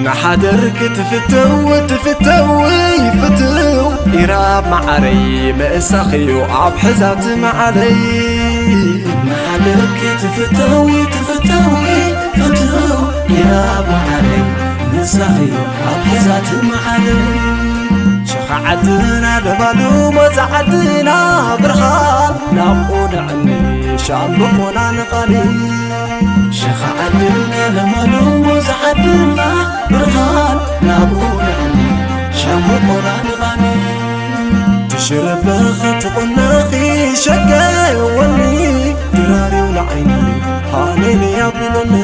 ንሓደር ክትፍተው ትፍተው ፍትው ኢራብ መዓረይ ምእሳኽዮ ኣብ ሕዛት መዓለይ። ንሓደር ክትፍተው ትፍተው ፍትው ኢራብ መዓረይ ምእሳኽዮ ኣብ ሕዛት መዓለይ። ሸኻ ዓድና ለማሉ ሞዛ ዓድና ብርሃን ናብኡ ንዕኒ ሻምብቆና ንቐኒ። ሸኻ ዓድና ለማሉ ሞዛ ዓድና ብርሃን ናብኡ ንዕኒ ሻምብቆና ንቐኒ። ትሽረበኺ ትቑነኺ ሸገወኒ ድራሪው ንዓይኒ ሃሌሉያ ቢለኒ።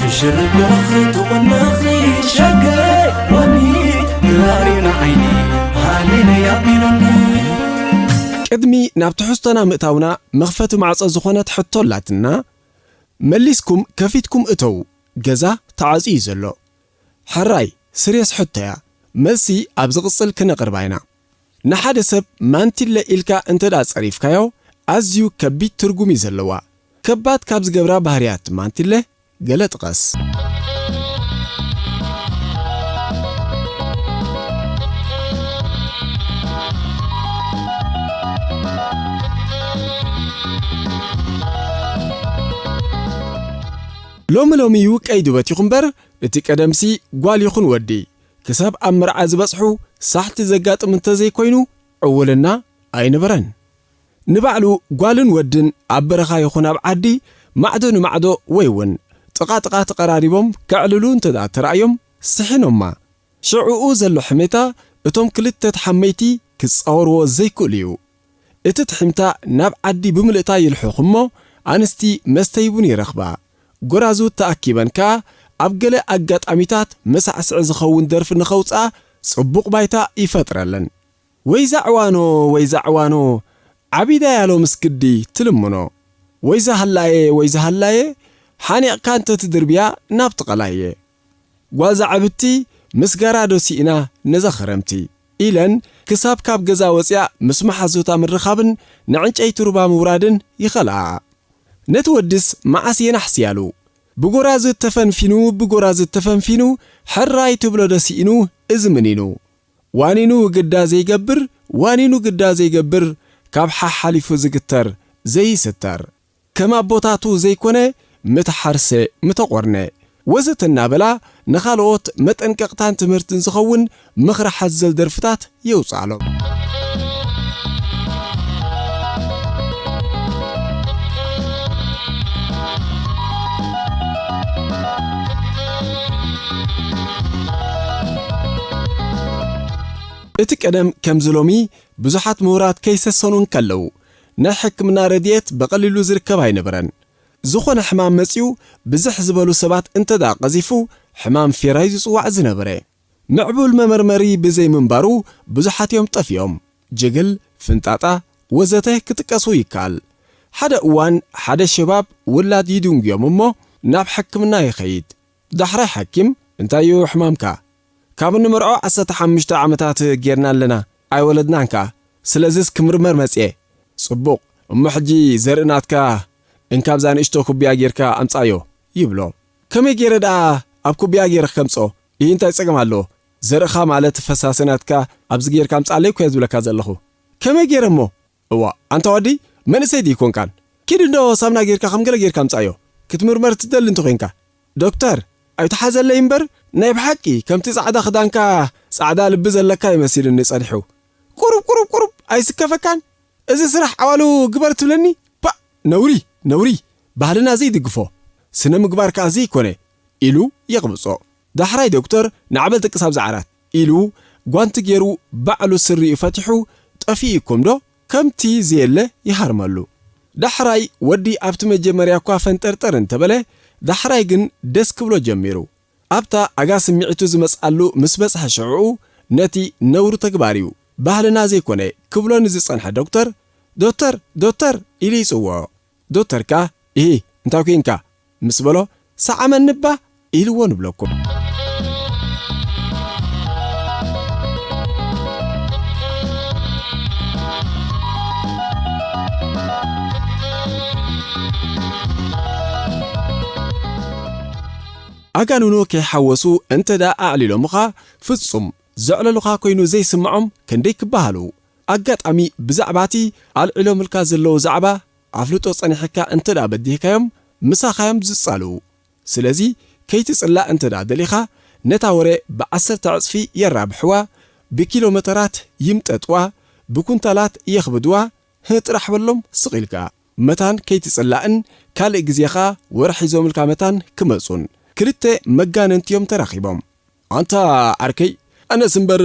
ትሽርበኺ ትቑነኺ ሸገወኒ ድራሪው ንዓይኒ ሃሌሉያ ቢለኒ። ቅድሚ ናብ ትሕዝቶና ምእታውና መኽፈቲ ማዕጾ ዝኾነት ሕቶ ኣላትና። መሊስኩም ከፊትኩም እተው፣ ገዛ ተዓጽዩ እዩ ዘሎ። ሕራይ፣ ስሬስ ሕቶ እያ። መልሲ ኣብ ዝቕጽል ክነቕርባ ኢና። ንሓደ ሰብ ማንቲለ ኢልካ እንተ ደኣ ጸሪፍካዮ፣ ኣዝዩ ከቢድ ትርጉም እዩ ዘለዋ። ከባድ ካብ ዝገብራ ባህርያት ማንቲለ ገለ ጥቀስ። ሎሚ ሎሚ እዩ ቀይዱ በቲኹ እምበር፣ እቲ ቀደምሲ ጓል ይኹን ወዲ፣ ክሳብ ኣብ መርዓ ዝበጽሑ ሳሕቲ ዘጋጥም እንተ ዘይኮይኑ፣ ዕውልና ኣይነበረን። ንባዕሉ ጓልን ወድን ኣብ በረኻ ይኹን ኣብ ዓዲ፣ ማዕዶ ንማዕዶ ወይ እውን ጥቓ ጥቓ ተቐራሪቦም ከዕልሉ እንተ ደኣ ተራእዮም፣ ስሒኖማ። ሽዕኡ ዘሎ ሕሜታ እቶም ክልተ ተሓመይቲ ክጻወርዎ ዘይክእሉ እዩ። እቲ ትሕምታ ናብ ዓዲ ብምልእታ ይልሕኽ እሞ፣ ኣንስቲ መስተ ይቡን ይረኽባ። ጎራዙት ተኣኪበን ከኣ ኣብ ገለ ኣጋጣሚታት መሳዕስዒ ዝኸውን ደርፊ ንኸውጽኣ ጽቡቕ ባይታ ይፈጥረለን። "ወይዛ ዕዋኖ፣ ወይዛ ዕዋኖ፣ ዓቢዳ ያሎ ምስ ግዲ ትልምኖ። ወይዛ ሃላየ፣ ወይዛ ሃላየ፣ ሓኒቕካ እንተ ትድርብያ ናብቲ ቀላየ። ጓል ዝዓብቲ ምስ ጋራዶ ስኢና ነዛ ኸረምቲ" ኢለን ክሳብ ካብ ገዛ ወጽያ ምስ መሓዙታ ምርኻብን ንዕንጨይቲ ሩባ ምውራድን ይኸልኣ። ነቲ ወድስ መዓስ የናሕስያሉ? ብጎራዝት ተፈንፊኑ፣ ብጎራዝት ተፈንፊኑ፣ ሕራይ ትብሎ ዶ ስኢኑ እዚ ምኒኑ? ዋኒኑ ግዳ ዘይገብር፣ ዋኒኑ ግዳ ዘይገብር፣ ካብ ሓሓሊፉ ዝግተር ዘይስተር። ከም ኣቦታቱ ዘይኮነ፣ ምተሓርሰ፣ ምተቖርነ፣ ወዘተ እናበላ ንኻልኦት መጠንቀቕታን ትምህርትን ዝኸውን ምኽሪ ሓዘል ደርፍታት የውፅኣሎም። እቲ ቀደም ከምዚ ሎሚ ብዙሓት ምሁራት ከይሰሰኑ እንከለዉ፣ ናይ ሕክምና ረድኤት ብቐሊሉ ዝርከብ ኣይነበረን። ዝኾነ ሕማም መጺኡ ብዝሕ ዝበሉ ሰባት እንተ ደኣ ቀዚፉ፣ ሕማም ፌራይ ዝጽዋዕ ዝነበረ። ምዕቡል መመርመሪ ብዘይ ምንባሩ ብዙሓት እዮም ጠፊኦም። ጅግል፣ ፍንጣጣ፣ ወዘተ ክጥቀሱ ይከኣል። ሓደ እዋን ሓደ ሸባብ ውላድ ይድንጉዮም እሞ ናብ ሕክምና ይኸይድ። ዳሕራይ ሓኪም፣ "እንታይ እዩ ሕማምካ?" "ካብ እንምርዖ ዓሰርተ ሓሙሽተ ዓመታት ጌርና ኣለና፣ ኣይወለድናን ከኣ። ስለዚስ ክምርመር መጽየ።" "ጽቡቕ፣ እሞ ሕጂ ዘርኢ ናትካ እንካብዛ ንእሽቶ ኩብያ ጌርካ ኣምጻዮ" ይብሎ። "ከመይ ጌረ ደኣ ኣብ ኩብያ ጌረ ከምጾ?" "እሂ፣ እንታይ ጸገም ኣለዎ? ዘርእኻ ማለት ፈሳሲ ናትካ ኣብዚ ጌርካ ኣምጻለይ እኮ እየ ዝብለካ ዘለኹ።" "ከመይ ጌረ እሞ?" "እዋ፣ ኣንታ ወዲ፣ መንእሰይ ድዩ ኮንካን? ኪድ እንዶ ሳምና ጌርካ ከም ገለ ጌርካ ኣምጻዮ፣ ክትምርመር ትደሊ እንተ ኮንካ።" "ዶክተር፣ ኣይትሓዘለይ እምበር፣ ናይ ብሓቂ ከምቲ ጻዕዳ ክዳንካ ጻዕዳ ልቢ ዘለካ እዩ መሲሉኒ ጸኒሑ። ቁሩብ፣ ቁሩብ፣ ቁሩብ ኣይስከፈካን? እዚ ስራሕ ዓዋሉ ግበር ትብለኒ? ፓእ! ነውሪ፣ ነውሪ! ባህልና ዘይድግፎ፣ ስነ ምግባር ከኣ ዘይኮነ" ኢሉ የቕብጾ። ዳሕራይ ዶክተር "ንዓበል ጥቅስ ኣብዛ ዓራት" ኢሉ ጓንቲ ገይሩ ባዕሉ ስሪኡ ፈቲሑ "ጠፊኡ እኮም ዶ?" ከምቲ ዘየለ ይሃርመሉ። ዳሕራይ ወዲ ኣብቲ መጀመርያ እኳ ፈንጠርጠር እንተበለ፣ ዳሕራይ ግን ደስ ክብሎ ጀሚሩ። ኣብታ ኣጋ ስምዒቱ ዝመጽኣሉ ምስ በጽሐ ሽዕኡ ነቲ ነውሪ ተግባር እዩ፣ ባህልና ዘይኮነ ክብሎ ንዝጸንሐ ዶክተር "ዶተር፣ ዶተር" ኢሉ ይጽውዖ። ዶተር ከኣ "እሂ፣ እንታይ ኮይንካ?" ምስ በሎ "ሰዓመኒ እባ" ኢልዎ ንብለኩም። ኣጋንኖ ከይሓወሱ እንተ ደኣ ኣዕሊሎምኻ፣ ፍጹም ዘዕለሉኻ ኮይኑ ዘይስምዖም ክንደይ ክበሃሉ። ኣጋጣሚ ብዛዕባ እቲ ኣልዒሎምልካ ዘለዉ ዛዕባ ኣፍልጦ ጸኒሕካ እንተ ደኣ በዲህካዮም፣ ምሳኻ እዮም ዝጻልዉ። ስለዚ ከይትጽላእ እንተ ደኣ ደሊኻ፣ ነታ ወረ ብዓሰርተ ዕጽፊ የራብሕዋ፣ ብኪሎ መተራት ይምጠጥዋ፣ ብኩንታላት የኽብድዋ፣ ህእ ጥራሕ በሎም ስቕ ኢልካ። መታን ከይትጽላእን ካልእ ግዜ ኸኣ ወረ ሒዞምልካ መታን ክመጹን። ክልተ መጋነንቲ እዮም ተራኺቦም። ኣንታ ዓርከይ፣ ኣነስ እምበር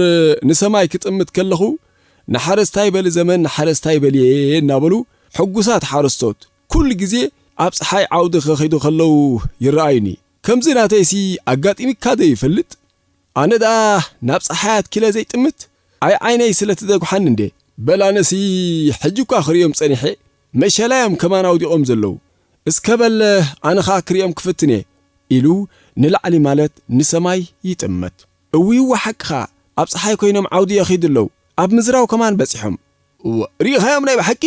ንሰማይ ክጥምት ከለኹ፣ "ንሓረስታይ በሊ ዘመን ንሓረስታይ በል'የ" እናበሉ ሕጉሳት ሓረስቶት ኩሉ ግዜ ኣብ ጸሓይ ዓውዲ ክኸዱ ከለዉ ይረኣዩኒ። ከምዚ ናተይሲ ኣጋጢሙካ ዶ ይፈልጥ? ኣነ ደኣ ናብ ጸሓይ ኣትኪለ ዘይጥምት፣ ኣይ ዓይነይ ስለ ትደጉሓኒ እንዴ። በል ኣነሲ ሕጂ እኳ ክርእዮም ጸኒሐ፣ መሸላዮም ከማን ኣውዲቖም ዘለዉ። እስከ በል ኣነ ኸኣ ክርእዮም ክፍትን እየ፣ ኢሉ ንላዕሊ ማለት ንሰማይ ይጥምት። እውይወ ሓቅኻ፣ ኣብ ጸሓይ ኮይኖም ዓውዲ የኺዱ ኣለዉ። ኣብ ምዝራው ከማን በጺሖም። እወ፣ ርኢኻዮም ናይ ብሓቂ?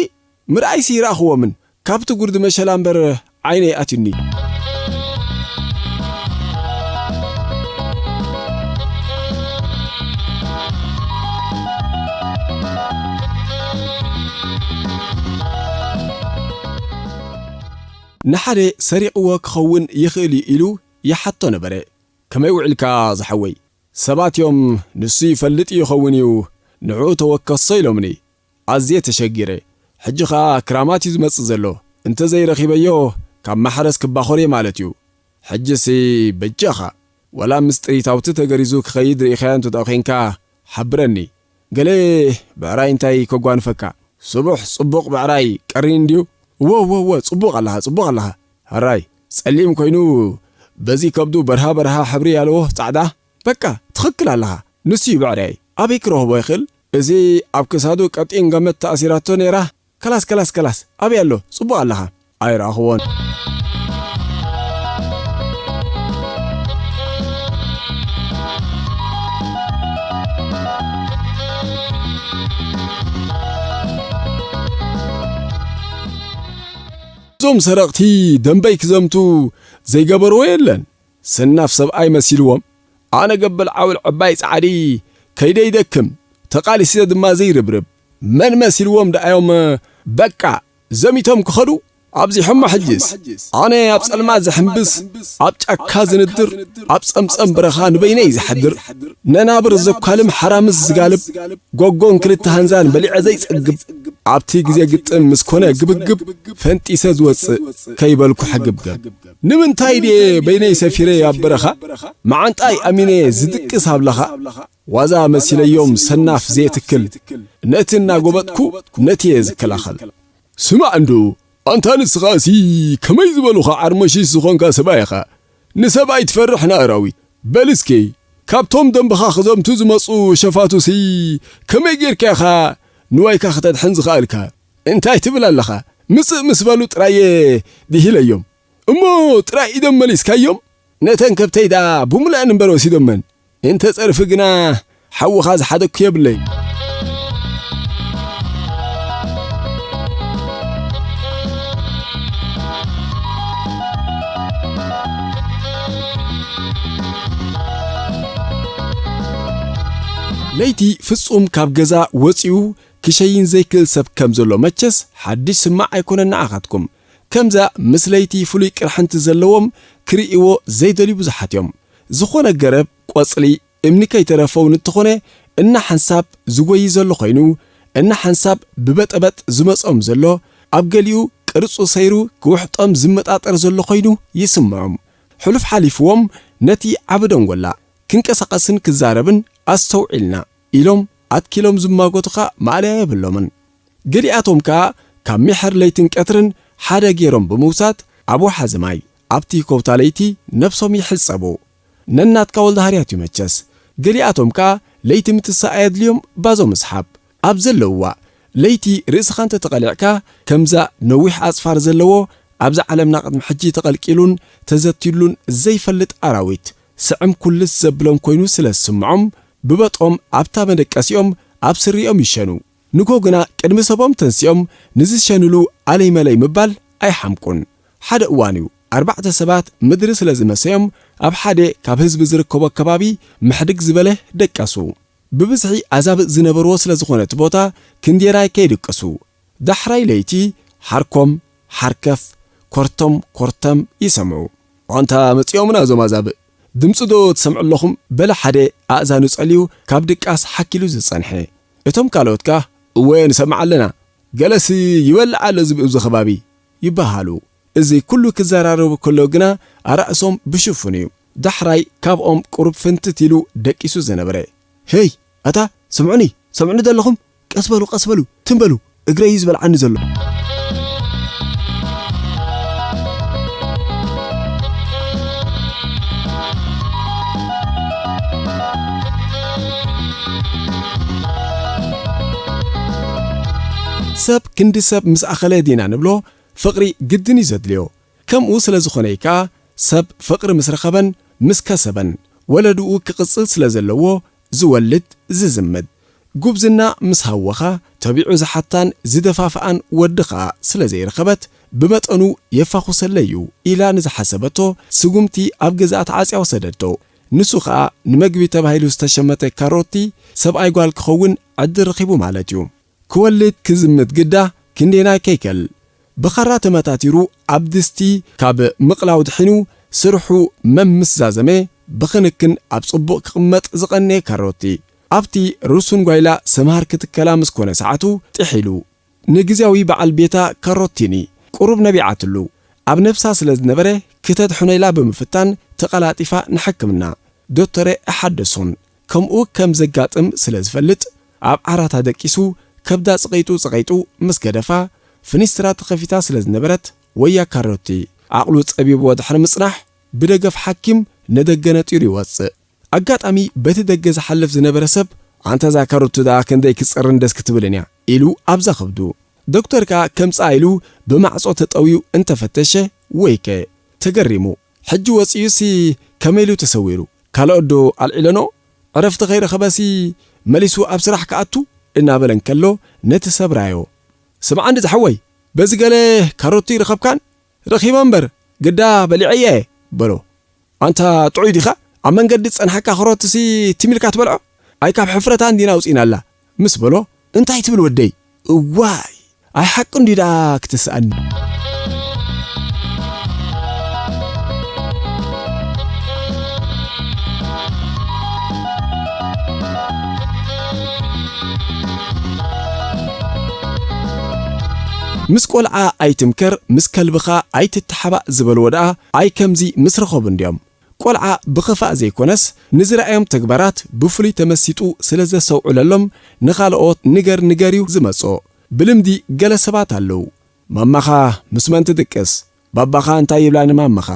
ምርኣይሲ ይረኣኽዎምን። ካብቲ ጉርዲ መሸላ እምበር ዓይነይ ኣትዩኒ። ንሓደ ሰሪቕዎ ክኸውን ይኽእል እዩ ኢሉ ይሓቶ ነበረ። ከመይ ውዒልካ ዝሓወይ? ሰባት እዮም፣ ንሱ ይፈልጥ ይኸውን እዩ፣ ንዕኡ ተወከሶ ኢሎምኒ። ኣዝየ ተሸጊረ። ሕጂ ኸኣ ክራማት እዩ ዝመጽእ ዘሎ። እንተ ዘይረኺበዮ፣ ካብ ማሕረስ ክባኾር እየ ማለት እዩ። ሕጂሲ በጃኻ፣ ወላ ምስ ጥሪታውቲ ተገሪዙ ክኸይድ ርኢኻዮ እንተ ደኣ ኼንካ፣ ሓብረኒ። ገለ ብዕራይ እንታይ ከጓንፈካ? ስቡሕ ጽቡቕ ብዕራይ ቀሪኒ እንድዩ። እወ፣ እወ፣ እወ፣ ጽቡቕ ኣለኻ፣ ጽቡቕ ኣለኻ። ሕራይ፣ ጸሊም ኮይኑ በዚ ከብዱ በርሃ በርሃ ሕብሪ ያለዎ ጻዕዳ። በቃ፣ ትኽክል ኣለኻ። ንሱ እዩ ብዕራይ። ኣበይ ክረኽቦ ይኽእል? እዚ ኣብ ክሳዱ ቀጢን ገመድ ተኣሲራቶ ነይራ። ከላስ፣ ከላስ፣ ከላስ። ኣበይ ኣሎ? ጽቡቕ ኣለኻ። ኣይረኣኽዎን። እዞም ሰረቕቲ ደንበይ ክዘምቱ ዘይገበርዎ የለን። ሰናፍ ሰብኣይ መሲልዎም። ኣነ ገበል ዓውል ዕባይ ጻዕዲ ከይደ ይደክም፣ ተቓሊሰ ድማ ዘይርብርብ። መን መሲልዎም ደኣዮም በቃ ዘሚቶም ክኸዱ ኣብዚሖሞ ሕጅስ። ኣነ ኣብ ጸልማት ዝሕምብስ፣ ኣብ ጫካ ዝንድር፣ ኣብ ጸምጸም በረኻ ንበይነይ ዝሓድር፣ ነናብር ዘኳልም ሓራምዝ ዝጋልብ፣ ጎጎን ክልተ ሃንዛን በሊዐ ዘይጸግብ፣ ኣብቲ ግዜ ግጥም ምስ ኮነ ግብግብ ፈንጢሰ ዝወጽእ ከይበልኩ ሕግብገብ። ንምንታይ ድየ በይነይ ሰፊረ ኣብ በረኻ፣ መዓንጣይ ኣሚነ ዝድቅስ ኣብ ለኻ? ዋዛ መሲለዮም ሰናፍ ዘየትክል፣ ነቲ እናጎበጥኩ ነቲ እየ ዝከላኸል። ስማዕ እንዶ፣ ኣንታ ንስኻሲ ከመይ ዝበሉኻ ዓርሞሺሽ ዝኾንካ ሰብኣይ ኢኻ? ንሰብ ኣይትፈርሕ ንኣራዊት። በል እስኪ፣ ካብቶም ደንብኻ ክዘምቱ ዝመጹ ሸፋቱሲ ከመይ ጌርካ ኢኻ ንዋይካ ከተድሕን ዝኸኣልካ? እንታይ ትብል ኣለኻ? ምጽእ ምስ በሉ ጥራየ ድሂለዮም። እሞ ጥራይ ኢዶም መሊስካዮም? ነተን ከብተይ ደኣ ብምሉኣን እምበር ወሲዶመን። እንተ ጸርፊ ግና ሓውኻ ዝሓደግኩ የብለይ። ለይቲ ፍጹም ካብ ገዛ ወጺኡ ክሸይን ዘይክእል ሰብ ከም ዘሎ መቸስ ሓድሽ ስማዕ ኣይኮነን ንዓኻትኩም። ከምዛ ምስ ለይቲ ፍሉይ ቅርሕንቲ ዘለዎም ክርእይዎ ዘይደልዩ ብዙሓት እዮም። ዝኾነ ገረብ፣ ቆጽሊ፣ እምኒ ከይተረፈ እውን እንተኾነ፣ እናሓንሳብ ዝጎዪ ዘሎ ኮይኑ፣ እናሓንሳብ ብበጠበጥ ዝመጾም ዘሎ፣ ኣብ ገሊኡ ቅርጹ ሰይሩ ክውሕጦም ዝመጣጠር ዘሎ ኮይኑ ይስምዖም። ሕሉፍ ሓሊፍዎም ነቲ ዓቢ ደንጎላ፣ ክንቀሳቐስን ክዛረብን ኣስተውዒልና ኢሎም ኣትኪሎም ዝማጎቱኻ ማእለያ የብሎምን። ገሊኣቶም ከኣ ካብ ሚሐር ለይትን ቀትርን ሓደ ገይሮም ብምውሳድ ኣብ ወሓዚ ማይ ኣብቲ ኮውታ ለይቲ ነብሶም ይሕጸቡ። ነናትካ ወልደሃርያት እዩ መቸስ። ገሊኣቶም ከኣ ለይቲ ምትሳእ ኣየድልዮም ባዞ ምስሓብ። ኣብ ዘለውዋ ለይቲ ርእስኻ እንተተቐሊዕካ ከምዛ ነዊሕ ኣጽፋር ዘለዎ ኣብዛ ዓለምና ቅድሚ ሕጂ ተቐልቂሉን ተዘትይሉን ዘይፈልጥ ኣራዊት ስዕም ኩልስ ዘብሎም ኮይኑ ስለ ዝስምዖም ብበጦም ኣብታ መደቀሲኦም ኣብ ስሪኦም ይሸኑ። ንጎ ግና ቅድሚ ሰቦም ተንሲኦም ንዝሸንሉ ኣለይ መለይ ምባል ኣይሓምቁን። ሓደ እዋን እዩ ኣርባዕተ ሰባት ምድሪ ስለ ዝመሰዮም፣ ኣብ ሓደ ካብ ህዝቢ ዝርከቦ ከባቢ ምሕድግ ዝበለ ደቀሱ። ብብዝሒ ኣዛብእ ዝነበርዎ ስለ ዝኾነ እቲ ቦታ ክንዴናይ ከይድቅሱ። ዳሕራይ ለይቲ ሓርኮም፣ ሓርከፍ፣ ኮርቶም፣ ኮርተም ይሰምዑ። "ኣንታ መጺኦምና እዞም ኣዛብእ፣ ድምጺ ዶ ትሰምዑ ኣለኹም?" በለ ሓደ ኣእዛኑ ጸልዩ ካብ ድቃስ ሓኪሉ ዝጸንሐ። እቶም ካልኦት ከኣ፣ "እወ ንሰምዕ ኣለና፣ ገለሲ ይበልዕ ኣሎ ዝብኢ ኣብዚ ከባቢ" ይበሃሉ። እዚ ኩሉ ክዘራረቡ ከለዉ ግና ኣራእሶም ብሽፉን እዩ። ዳሕራይ ካብኦም ቁሩብ ፍንትት ኢሉ ደቂሱ ዝነበረ፣ "ሄይ፣ ኣታ ስምዑኒ፣ ሰምዑኒ ዶ ኣለኹም? ቀስ በሉ፣ ቀስ በሉ፣ ትም በሉ፣ እግረይ እዩ ዝበልዓኒ ዘሎ።" ሰብ ክንዲ ሰብ ምስ ኣኸለ ዲና ንብሎ፣ ፍቕሪ ግድን እዩ ዘድልዮ። ከምኡ ስለ ዝኾነ እዩ ከኣ ሰብ ፍቕሪ ምስ ረኸበን ምስ ከሰበን፣ ወለድኡ ክቕጽል ስለ ዘለዎ ዝወልድ ዝዝምድ። ጉብዝና ምስ ሃወኻ፣ ተቢዑ ዝሓታን ዝደፋፍኣን ወዲ ኸኣ ስለ ዘይረኸበት፣ ብመጠኑ የፋኹሰለይ እዩ ኢላ ንዝሓሰበቶ ስጉምቲ ኣብ ገዝኣ ተዓጽያ ወሰደቶ። ንሱ ኸኣ ንመግቢ ተባሂሉ ዝተሸመተ ካሮቲ ሰብኣይ ጓል ክኸውን ዕድል ረኺቡ ማለት እዩ። ክወልድ ክዝምት ግዳ ክንደየናይ ከይከል። ብኻራ ተመታቲሩ ኣብ ድስቲ ካብ ምቕላው ድሒኑ ስርሑ መም ምስ ዛዘመ ብኽንክን ኣብ ጽቡቕ ክቕመጥ ዝቐነየ ካሮቲ ኣብቲ ርሱን ጓይላ ሰምሃር ክትከላ ምስ ኮነ ሰዓቱ ጥሕ ኢሉ። ንግዝያዊ በዓል ቤታ ካሮቲኒ ቁሩብ ነቢዓትሉ። ኣብ ነብሳ ስለ ዝነበረ ክተድሕኖ ኢላ ብምፍታን ተቐላጢፋ ንሕክምና። ዶተረ እሓደሶን ከምኡ ከም ዘጋጥም ስለ ዝፈልጥ፣ ኣብ ዓራታ ደቂሱ ከብዳ ጽቐይጡ ጽቐይጡ ምስ ገደፋ፣ ፍኒስትራ ተኸፊታ ስለ ዝነበረት፣ ወያ ካሮቲ ዓቕሉ ጸቢብዎ ድሕሪ ምጽናሕ፣ ብደገፍ ሓኪም ንደገ ነጢሩ ይወጽእ። ኣጋጣሚ በቲ ደገ ዝሓልፍ ዝነበረ ሰብ፣ "ኣንታ እዛ ካሮቲ ደኣ ክንደይ ክትጸርን ደስ ክትብልን እያ" ኢሉ ኣብዛ ከብዱ። ዶክተር ከኣ ከምጽኣ ኢሉ ብማዕጾ ተጠውዩ እንተፈተሸ፣ ወይከ ተገሪሙ። ሕጂ ወጺኡሲ ከመይ ኢሉ ተሰዊሩ? ካልኦት ዶ ኣልዒለኖ? ዕረፍቲ ከይረኸበሲ መሊሱ ኣብ ስራሕ ክኣቱ? እናበለ እንከሎ ነቲ ሰብ ራዮ፣ "ስምዓኒ ዝሓወይ፣ በዚ ገለ ካሮቲ ይረኸብካን? ረኺበ እምበር፣ ግዳ በሊዐየ" በሎ። "ኣንታ ጥዑይ ዲኻ? ኣብ መንገዲ ዝጸንሓካ ካሮትሲ ትም ኢልካ ትበልዖ? ኣይ ካብ ሕፍረታ እንዲና ኣውጺእናላ" ምስ በሎ፣ "እንታይ ትብል ወደይ? እዋይ! ኣይ ሓቂ እንድዩ ደኣ ክትስኣኒ?" "ምስ ቆልዓ ኣይትምከር፣ ምስ ከልብኻ ኣይትተሓባእ" ዝበልዎ ደኣ ኣይ ከምዚ ምስ ረኸቡ እንድዮም። ቆልዓ ብኽፋእ ዘይኮነስ፣ ንዝረኣዮም ተግባራት ብፍሉይ ተመሲጡ ስለ ዘስተውዕለሎም፣ ንኻልኦት ንገር ንገር እዩ ዝመጾ። ብልምዲ ገለ ሰባት ኣለዉ፣ "ማማኻ ምስ መን ትድቅስ? ባባኻ እንታይ ይብላ ንማማኻ?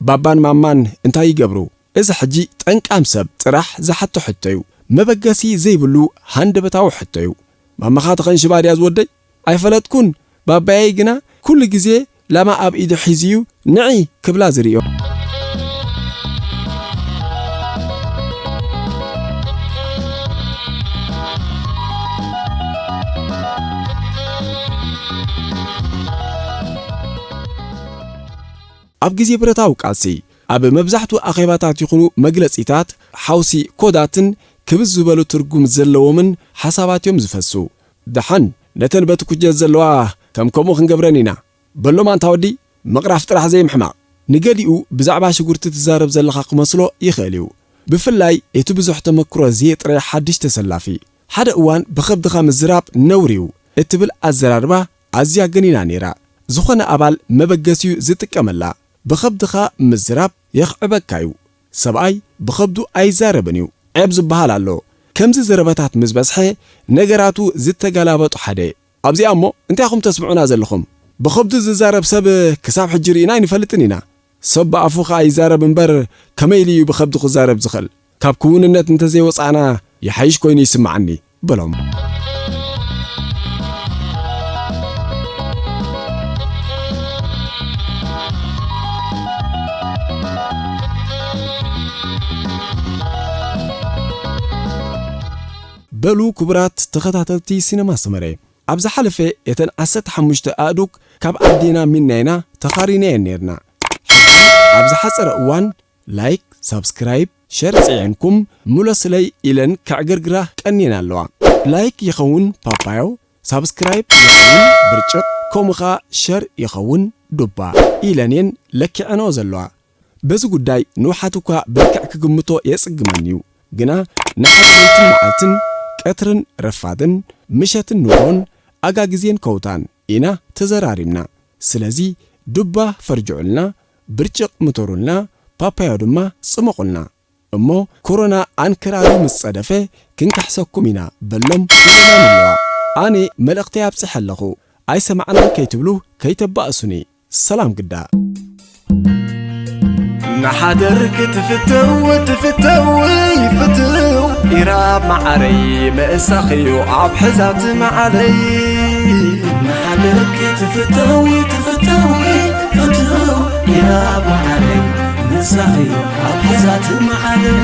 ባባን ማማን እንታይ ይገብሩ?" እዚ ሕጂ ጠንቃም ሰብ ጥራሕ ዝሓቶ ሕቶ እዩ። መበገሲ ዘይብሉ ሃንደበታዊ ሕቶ እዩ። "ማማኻ ተኸንሽባ ድያ ዝወደይ?" "ኣይፈለጥኩን፣ ባባየይ ግና ኩሉ ግዜ ላማ ኣብ ኢዱ ሒዙ እዩ ንዒ ክብላ ዝርእዮ።" ኣብ ግዜ ብረታዊ ቃልሲ፣ ኣብ መብዛሕትኡ ኣኼባታት ይኹኑ መግለጺታት፣ ሓውሲ ኮዳትን ክብዝ ዝበሉ ትርጉም ዘለዎምን ሓሳባት እዮም ዝፈሱ። ደሓን፣ ነተን በቲ ኩጀት ዘለዋ ከም ከምኡ ክንገብረን ኢና። በሎም ኣንታ ወዲ፣ ምቕራፍ ጥራሕ ዘይምሕማቕ። ንገሊኡ ብዛዕባ ሽጉርቲ ትዛረብ ዘለኻ ክመስሎ ይኽእል እዩ። ብፍላይ እቲ ብዙሕ ተመክሮ ዘየጥረየ ሓድሽ ተሰላፊ። ሓደ እዋን ብኸብድኻ ምዝራብ ነውሪ እዩ እትብል ኣዘራርባ ኣዝያ ገኒና ነይራ። ዝኾነ ኣባል መበገሲኡ ዝጥቀመላ። ብኸብድኻ ምዝራብ የኽዕበካ እዩ። ሰብኣይ ብኸብዱ ኣይዛረብን እዩ፣ ዔብ ዝበሃል ኣሎ። ከምዚ ዘረባታት ምስ በዝሐ ነገራቱ ዝተገላበጡ ሓደ። ኣብዚኣ እሞ እንታይ ኢኹም ተስምዑና ዘለኹም? ብኸብዱ ዝዛረብ ሰብ ክሳብ ሕጂ ርኢና ኣይንፈልጥን ኢና። ሰብ ብኣፉ ኸኣ ይዛረብ እምበር ከመይ ኢሉ እዩ ብኸብዱ ክዛረብ ዝኽእል? ካብ ክውንነት እንተዘይወጻእና ይሓይሽ ኮይኑ ይስምዓኒ በሎም። በሉ ክቡራት ተኸታተልቲ ሲነማ ሰመረ፣ ኣብ ዝሓለፈ እተን ዓሰርተ ሓሙሽተ ኣእዱግ ካብ ኣዴና ሚናይና ተኻሪናየን ኔርና። ኣብ ዝሓጸረ እዋን ላይክ፣ ሳብስክራይብ፣ ሸር ጽዒንኩም ምለሱለይ ኢለን ከዕግርግራ ቀኒና ኣለዋ። ላይክ ይኸውን ፓፓዮ፣ ሳብስክራይብ ይኸውን ብርጭቕ፣ ከምኡ ኸኣ ሸር ይኸውን ዱባ ኢለን እየን ለኪዐንኦ ዘለዋ። በዚ ጉዳይ ንውሓት እኳ ብልክዕ ክግምቶ የጽግመኒ እዩ። ግና ንዓይ ለይትን መዓልትን፣ ቀትርን ረፋድን፣ ምሸትን ንግሆን፣ ኣጋ ግዜን ከውታን ኢና ተዘራሪብና። ስለዚ ዱባ ፈርጅዑልና፣ ብርጭቕ ምተሩልና፣ ፓፓዮ ድማ ጽመቑልና። እሞ ኮሮና ኣንክራሩ ምስ ጸደፈ ክንካሕሰኩም ኢና በሎም ይብላን ኣለዋ። ኣነ መልእኽተይ ኣብጺሐ ኣለኹ። ኣይሰማዕናን ከይትብሉ ከይተባእሱኒ። ሰላም ግዳ። ንሓደር ክትፍተው ትፍተው ይፍትው ኢራብ መዓረይ ምእሳኽዩ ኣብ ሕዛት መዓለይ። ንሓደር ክትፍተው ትፍተው ፍትው ኢራብ መዓረይ ምእሳኽዩ ኣብ ሕዛት መዓለይ።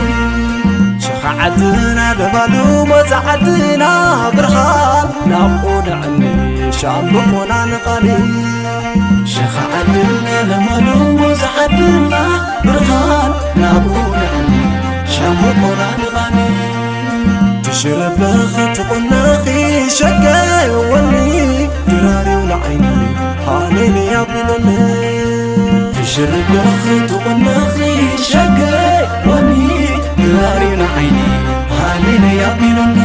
ሸኻ ዓድና ለማሉ ሞዛ ዓድና ብርሃን ናብኡ ንዕኒ ሻምብቆና ንቓኒ። ሸኻ ዓድና ለማሉ ሞዛ ዓድና ብርሃን ናብኡ ንዕኒ ሻምብቆና ንቓኒ። ትሽረበኺ ትቑነኺ ሸገወኒ ድራሪው ንዓይኒ ሃሌሉያ ቢለኒ። ትሽርበኺ ትቑነኺ ሸገወኒ ድራሪው ንዓይኒ ሃሌሉያ ቢለኒ።